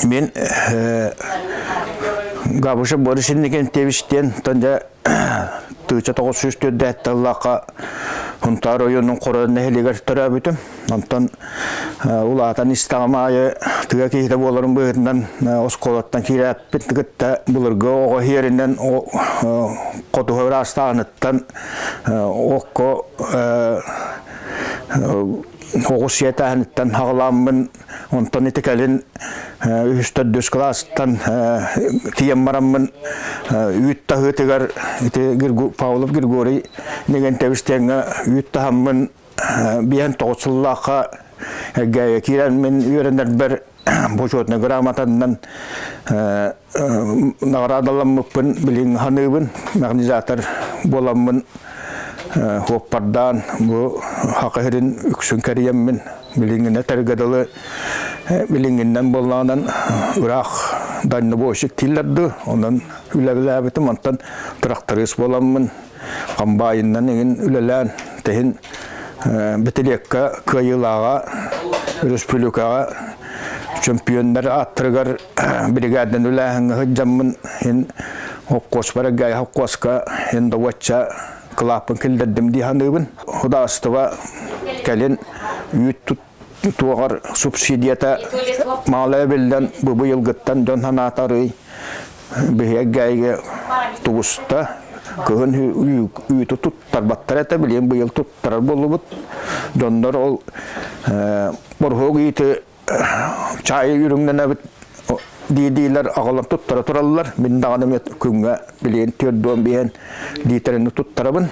Мин Габышев Борис Иннокентьевич диэн дьэ 1904 тыллаахха Хунтаар оройуонун Хоро нэһилиэгэр төрөөбүтүм. Онтон улаатан истэҕим аайы тыа киһитэ буоларым быһыытынан оскуолаттан киирээппит кытта былыргы оҕо иһэринэн хотуһа ыраастааныттан окко оҕус сиэтээһиниттэн хаҕыламмын. Онтон ити кэлин үһүс төрдүс кылаастан тиийэн бараммын үүт таһыытыгар ити Павлов Григорий Легентьевич диэҥҥэ үүт таһаммын 59 сыллаахха Эргээйи киирэн мин үөрэнэрбэр бочуотунай грамотаннан наҕараадаламмыппын билин ханыыбын. Механизатор буоламмын хуоппардаан бу хака сирин үксүн кэрийэммин билиҥҥинэ этэргэ дылы билиҥҥиннэн буоллаҕынан ыраах дальнобойщик дииллэр дуу, онон үлэлээбитим. Онтон тырахтарыыс буоламмын хамбаайыннан эҥин үлэлээн тэһин бэтилиэккэ кыайыылааҕа республикаҕа чөмпүйүөннэр ааттарыгар бригаданы үлээһиҥҥэ сылдьаммын ин хопкуоспар эргээйи хопкуоска ин добуочча кылааппын киллэрдим дии саныыбын. Судаарыстыба кэлин үүт туоҕар субсидията маала эбиллэн бу быйылгыттан дьон санаата арый биһиэгээйигэ тубуста. Кыһын үүтү туттарбаттар этэ, билигин быйыл туттарар буоллубут. Дьоннор ол боруһуок үүтү чаайы үрүҥнэнэбит дии-диилэр аҕалан туттара тураллар. Мин даҕаны күҥҥэ билигин 45 лиитэрэни туттарабын.